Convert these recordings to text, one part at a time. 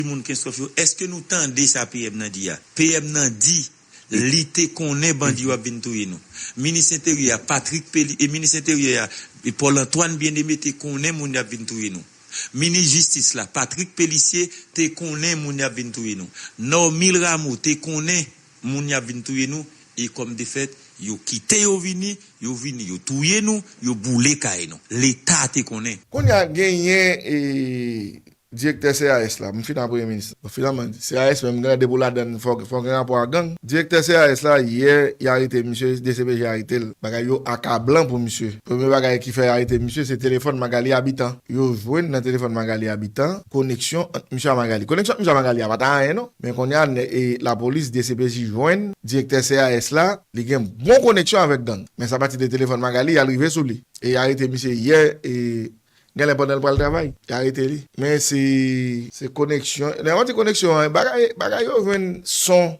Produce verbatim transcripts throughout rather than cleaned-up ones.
Moun Kenskòf yo, èske nou tande sa P M nan di a? P M nan di li te konnen bandi yo ap vin touye nou. Minis Enteryè a, Patrick Peli, e minis Enteryè a, e Paul Antoine Bien-Aimé te konnen moun y ap vin touye nou. Minis Jistis la, Patrick Pélissier, te konnen moun y ap vin touye nou. Normil Rameau te konnen moun y ap vin touye nou. E kòm de fèt, yo kite yo vini, yo vini, yo touye nou, yo boule kay nou. Leta te konnen. Kounye a genyen e, direktè C A S la, m fin a premye minis. Bon, finalman, C A S menm, gen depi w ladann, fò, fò gen rapò a gang. Direktè C A S la, yè, y arete misye, D C P J arete l. Bagay yo akablan pou misye. Premye bagay ki fè y arete misye, se telefòn Magalie Habitant. Yo jwenn nan telefòn Magalie Habitant koneksyon ant misye a Magalie. Koneksyon ant misye a Magalie a pa t anyen, non. Men kounye a, e, lapolis, D C P J jwenn direktè C A S la, li gen bon koneksyon avèk gang. Men sa pati de telefòn Magalie, y al rive sou li. E y arete misye yè, e, genlè pandan l pral travay, y arete li. Men se, se koneksyon. Lè mwen di koneksyon an, bagay, bagay yo jwenn son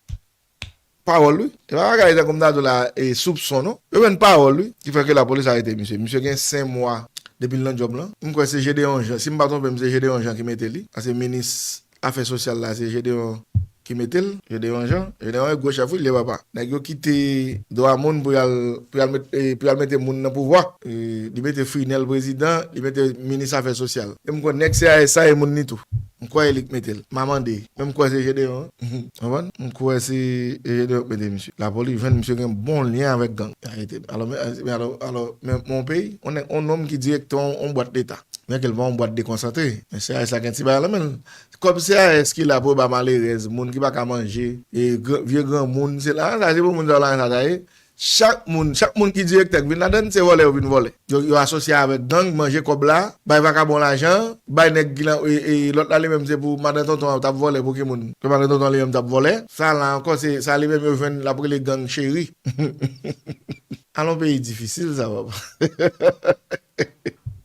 pawòl, wi. E pa bagay tankou m ta di w la, e, soupson, non. Yo jwenn pawòl, wi, ki fè ke lapolis arete misye. Misye gen senk mwa depi l nan djòb lan. M kwè se Gédéon Jean. Si m pa twonpe m, se Gédéon Jean ki mete li. Paske minis afè sosyal la, se Gédéon ki mete l, Gédéon Jean. Gédéon e gwo chèf, wi, li ye papa. Nèg yo kite dwa moun pou y al, pou y al met, e, pou y al mete moun nan pouvwa. E, li mete Frinel prezidan, li mete minis afè sosyal. E m kwè nèg C A S sa e moun li tou. M kwè e li k mete l. M a mande. Men m kwè se Gédéon. Konprann? M kwè se Gédéon k mete misye. Lapolis jwenn misye gen bon lyen avèk gang. Arete. Alò, men, men alò, alò, men mon peyi, on, on nonm ki direktè on, on bwat leta. Men ke l pa yon bwat dekonsantre. Men C A S la gen ti bagay nan men l. Kòb C A S ki la pou ba malerèz, moun ki pa ka manje, e gran, vye granmoun, se lajan sa, se pou moun sa yo lajan sa ta ye. Chak moun, chak moun ki direktè k vin ladann, se vòlè yo vin vòlè. Yo, yo asosye avèk gang, manje kòb la, bay vakabon lajan, bay nèg ki lan, e, e, lòt la li menm se pou madan tonton an t ap vòlè pou ki moun. Ke madan tonton an li menm t ap vòlè. Sa la ankò, se, sa li menm yo jwenn l ap rele gang cheri. Alon peyi difisil sa, papa.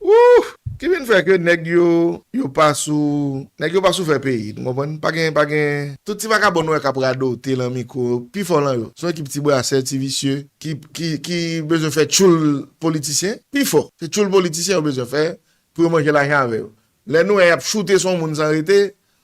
Wouh! Ki vin fè ke nèg yo, yo pa sou, nèg yo pa sou fè peyi, nou konprann? Pa gen, pa gen, tout ti vakabon nou wè k ap radote lan mikwo, pifò lan yo, se yon ekip ti brasè, ti visye, ki, ki, ki bezwen fè tchoul politisyen, pifò, se tchoul politisyen yo bezwen fè pou yo manje lajan avè yo. Lè nou wè y ap choute sou yon moun san rete,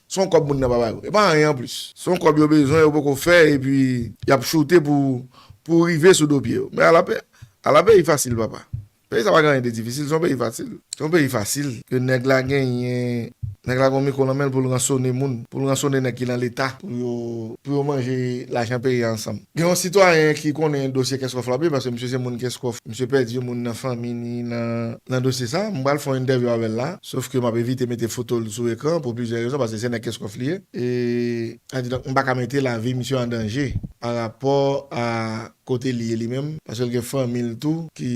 se yon kòb moun nan pa ba yo. E pa anyen anplis. Se yon kòb yo bezwen, yo poko fè, epi y ap choute pou, pou rive sou do pye yo. Men ala pe-, ala peyi fasil, papa. Peyi sa pa gen anyen de difisil, se yon peyi fasil. Se yon peyi fasil. Ke nèg la genyen, nèg la gen yon mikwo nan men l pou l ransone moun, pou l ransone nèg ki lan leta, pou yo, pou yo manje lajan peyi a ansanm. Gen yon sitwayen ki konnen dosye Kenskòf la byen, paske misye se moun Kenskòf, misye pèdi yon moun nan fanmi ni nan, nan dosye sa. M pral fè yon entèvyou avè l la, sof ke m ap evite mete foto l sou ekran pou plizyè rezon, paske se nèg Kenskòf li ye. E, sa di, donk, m pa ka mete lavi misye an danje pa rapò a kote li ye li menm, paske l gen fanmi l tou ki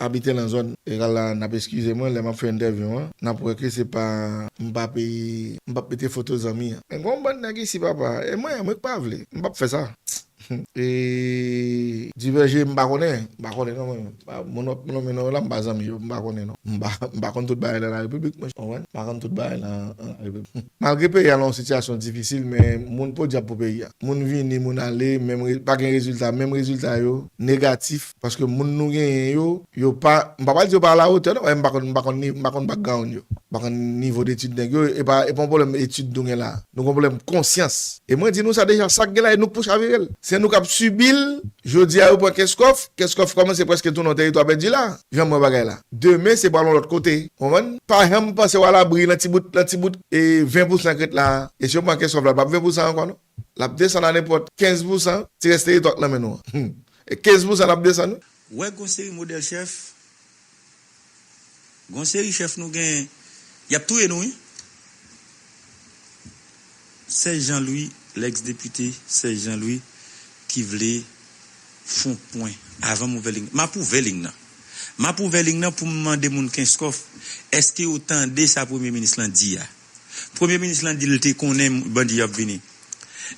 abite lan zòn. Egal la, n ap eskize mwen, lè m ap fè entèvyou an, n ap wè ke se pa, m pa peyi, m p ap mete foto zanmi an. Men gon bann nèg isi, papa, e mwen, mwen k pa vle, m p ap fè sa. E Divèje, m pa konnen, m pa konnen non, mwen. Pa, moun ap nonmen non la, m pa zanmi yo, m pa konnen non. M pa, m pa konn tout bagay nan la repiblik, mwen, konprann? M pa konn tout bagay nan, nan la repiblik. Malgre peyi a nan yon sitiyasyon difisil, men moun podyab pou peyi a. Moun vini, moun ale, menm re-, pa gen rezilta, menm rezilta yo negatif, paske moun nou genyen yo, yo pa, m pa pral di yo pa alawotè non, m pa konn, m pa konn ni, m pa konn background yo, m pa konn nivo detid nèg yo, e pa, e pa yon pwoblèm etid nou gen la. Nou gen yon pwoblèm konsyans. E mwen di nou sa deja, sa k gen la, e nou k pou chavire l. Se nou k ap sibi l, jodi a yo pran Kenskòf, Kenskòf kòmanse prèske tounen yon teritwa pèdi la, jan m wè bagay la. Demen se pral yon lòt kote, konprann? Pa janm panse w alabri nan ti bout, nan ti bout, e ven pousan k ret la a. E si yo pran Kenskòf la, l p ap ven pousan ankò non. L ap desann a nenpòt kenz pousan, ti rès teritwa k nan men nou an. E kenz pousan l ap desann wi. Wè gon seri modèl chèf, gon seri chèf nou gen, y ap touye nou wi. Sèj Jean Louis, lèks depite Sèj Jean Louis, ki vle fon pwen avan m ouvè ling. M ap ouvè ling nan. M ap ouvè ling nan pou m mande moun Kenskòf, èske yo tande sa premye minis lan di a? Premye minis lan di l te konnen bandi yo ap vini.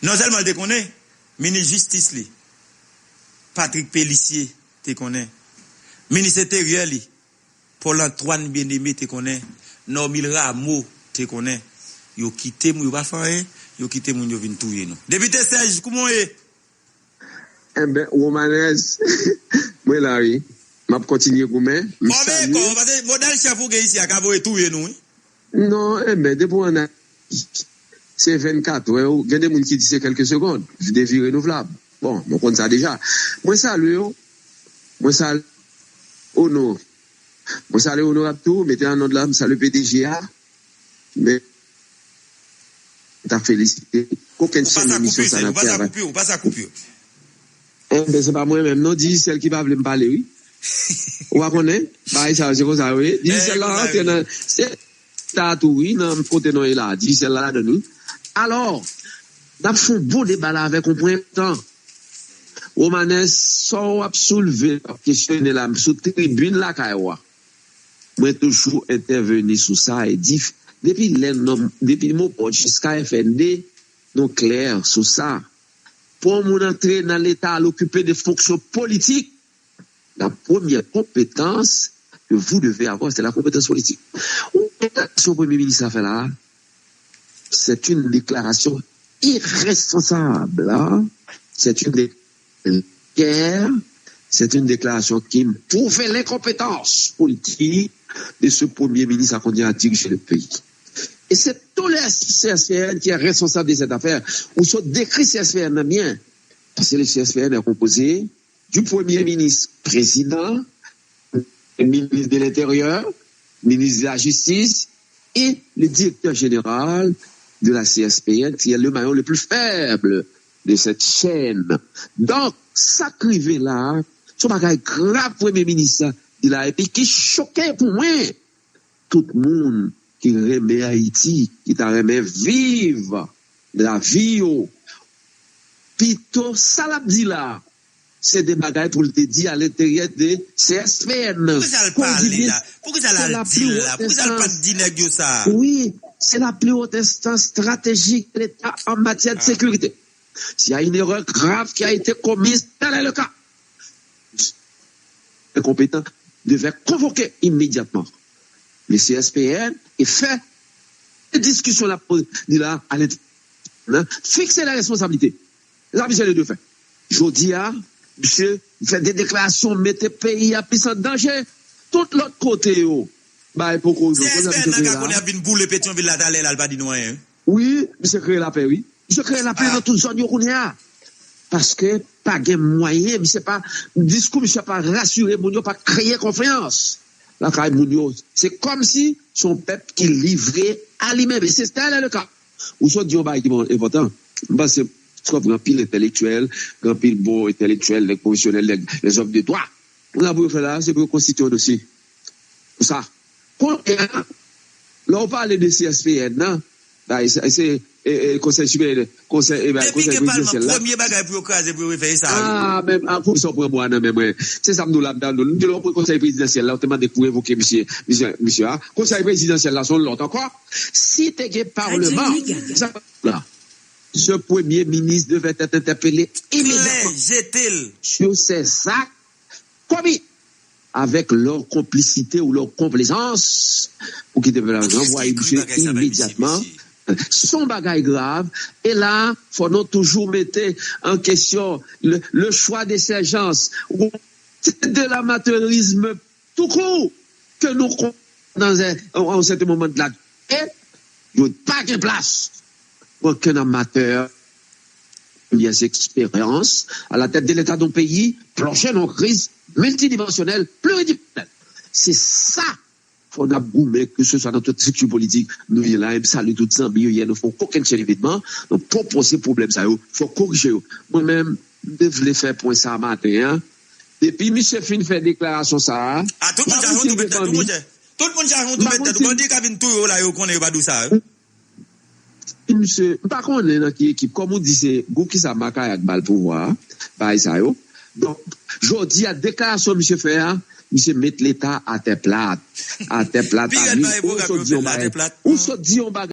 Non sèlman l te konnen, minis jistis li, Patrick Pélissier, te konnen. Minis enteryè li, Paul Antoine Bien-Aimé te konnen. Normil Rameau te konnen. Yo kite moun, yo pa fè anyen, yo kite moun yo vin touye nou. Depite Sèj, kouman w ye? Enben, Romanèz, mwen la wi. M ap kontinye goumen. M salye. Kòman, paske modèl chèf ou gen isi a ka voye touye nou wi. Non, enben, depi w ann se vennkat è, gen de moun ki di se kèlke segonn, de vi renouvlab. Bon, nou konn sa deja. Mwen salye w, mwen salye Ono. Mwen salye Onorab tou, mete an nòt la, m salye P D G a. Men, m ta felisite kokenn chèn emisyon sa n ap fè avèk. Enben, se pa mwen menm, non, Digicel ki pa vle m pale, wi. Ou pa konnen? Bagay sa yo, se konsa, wi. Digicel la rantre nan, se ta tou, wi, nan kote non ye la. Digicel la ladann, wi. Alò, n ap fè yon bon deba la avèk yon pwen tan. Romanes, sa w ap soulve, w ap kesyone la, sou tribin lakay ou a. Mwen toujou entèveni sou sa e di, depi lè nonm, depi Mopod jiska F N D, nou klè sou sa. Pou yon moun antre nan Leta, al okipe de fonksyon politik, la première compétence que vous devez avoir, c'est la compétence politique. Yon deklarasyon Premye Minis la fè la, c'est une déclaration irresponsable, hein. C'est une dé- guerre, c'est une déclaration qui prouve l'incompétence politique de ce Premier ministre à continuer à diriger le pays. Et c'est tout le C S P N qui est responsable de cette affaire. Ou sot décrit C S P N nan byen. Parce que le C S P N est composé du Premier ministre, président, ministre de l'Intérieur, ministre de la Justice et le directeur général de la C S P N, qui est le maillon le plus faible de cette chaîne. Donk, sa k rive la, se yon bagay grav Premye Minis la di la, epi ki choke pou mwen. Tout moun ki renmen Ayiti, ki ta renmen viv lavi yo, pito sa l ap di la, se de bagay pou l te di alenteryè de C S P N nan. Poukisa l pale la? Poukisa l al di l la? Poukisa l pa t di nèg yo sa? Wi, c'est la plus haute instance stratégique de l'État en matière de sécurité. S'il y a une erreur grave qui a été commise, tel est le cas, incompétent devait convoquer immédiatement le C S P N et faire discussion la, li la, à l'intérieur, hein, fixer les responsabilités. La misye de fè. Jodi a, misye fè de deklarasyon, mete peyi a plis an danje. Tout lòt kote yo, bagay poko rive. Kounye a misye kreye la. Kounye a vin boule Petyonvil la talè la, l pa di nou anyen. Wi, misye kreye lapè, wi. Misye kreye lapè nan tout zòn yo kounye a. Paske pa gen mwayen, misye pa, diskou misye pa rasire moun yo, pa kreye konfyans lakay moun yo. Se kòmsi se yon pèp ki livre a li menm. E se sa le ka. Ou sot di yon bagay ki bon, enpòtan. M panse, Trump gen anpil entelektyèl, gen anpil bon entelektyèl, nèg pwofesyonèl, nèg, lèzòm de dwa. Pou la pou yo fè la, se pou yo konstitye yon dosye. Pou sa. Kounye a, lè w pale de C S P N nan, bay, se, se, e, e, Konsèy Siperyè, Konsèy, e, bay, Konsèy Prezidansyèl la. Depi ke Palman, premye bagay pou yo kraze, pou yo refè, e sa a, wi. A, men, a, pou sa w pran bwa nan men mwen. Se sa m di w la, m di w, nou te lè w pran Konsèy Prezidansyèl la, ou te mande pou revoke misye, misye, misye a. Konsèy Prezidansyèl la, se yon lòt ankò. Si te gen palman, sa la, ce premier ministre devait être interpellé immédiatement. Klè, jete l. Sur ces actes commis avec leur complicité ou leur complaisance, pou kite pèp la, ranvwaye misye imedyatman. Se yon bagay grav. E la, fò nou toujou mete an kesyon le, le choix de ces gens. C'est de l'amateurisme tout court que nous kon-, dans un, un certain moment de la, e yo pa gen plas pou okenn amatè. Première expérience à la tête de l'État d'un pays plongé dans une crise multidimensionnelle, pluridimensionnelle. Se sa, fò n ap goumen, ke se swa nan tout estrikti politik, nou ye la, e m salye tout zanmi yo, yè nou fè yon kokenn sèl evènman, nou pwopoze pwoblèm sa yo, fò korije yo. Mwen menm, m te vle fè pwen sa maten an. Depi misye fin fè deklarasyon sa a, a, tout moun chaje yon tou, tout moun chaje yon tou, bandi ka vin touye w la, yo konnen yo pa di w sa, wi. Si misye, m pa konnen nan ki ekip, kòm ou di se gwoup ki sa Makaya k ba l pouvwa a, bagay sa yo. Donk, jodi a, deklarasyon misye fè a, misye met Leta atè plat. Atè plat, a mi, ou sot di yon bagay, ou sot di yon bagay.